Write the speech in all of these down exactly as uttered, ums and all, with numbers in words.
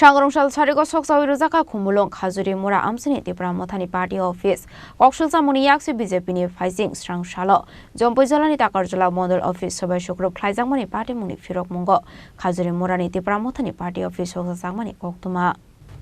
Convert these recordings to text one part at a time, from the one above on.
Sangrong sal sarigo soksawi rwjakha Khumulwng Khajuri Mura amchaini Tipra Mothani party office. Koksil chamungni yaksi B J P ni phaising srang salo Jompuijolani Takarjala Mondol office sobai sukrup khlaijakmani party mungni phirokmungo Khajuri Murani Tipra Mothani party office soksajakmani koktwma.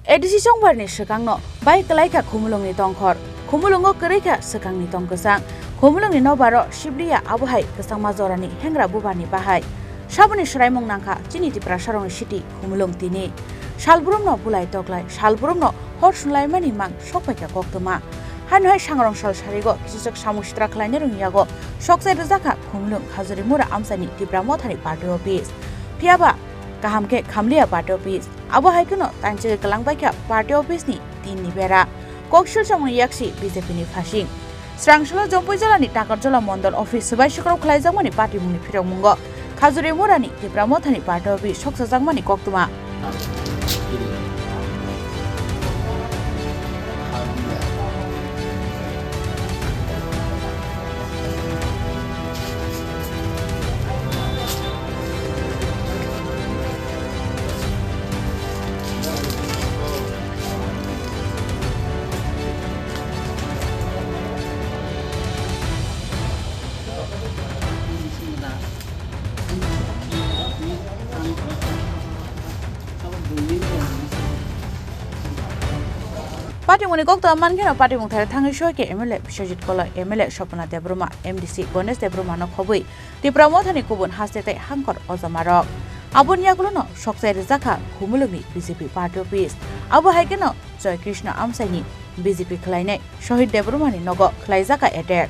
A D C chongbarni swkangno bai kwlaikha Khumulwngni tongkhor. Khumulwngo kwrwikha swkangni tong kwchang. Khumulwngni nobaro sibliya, abohai kwchangma jorani hengra bubarni bahai. Saboni swraimung nangkha chini Tiprasarokni city Khumulwng tini. Salbrumno bulai toklai, salbrumno hor sunlaimani mang sokpaikha koktwma. Haino hai sangrong sal sarigo kisijak samung sitra khlainai rwngni yago sokchai rwjakha Khumulwng Khajuri Mura amchaini Tipra Mothani party office. Phiyaba kaham khe khamliya party office. Abo hai kheno tanchigwi kwlangbaikha party office ni tin ni bera. Koksil chamungni yaksi B J P ni phaising. Srang salo Jompuijolani Takarjala Mondol office swbai sukrup khlaijakmani party mungni phirokmungo Khajuri Murani Tipra Mothani party office soksajakmani koktwma. Patimungni koktwma mankheno patimung thai thangwi soike M L A Biswajit Koloi, M L A Sopona Debbarma, M D C Ganesh Debbarmano khobwi Tipra Mothani kubun haste tei hangkor ojamarok. Aboni yagulono sokchai rwjakha Khumulwngni B J P party office. Abo hai kheno Joy Krishna amchaini B J P khlainai Shahid Debbarmani nogo khlaijakha attack.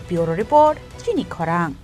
Bureau Report, Chini Khorang.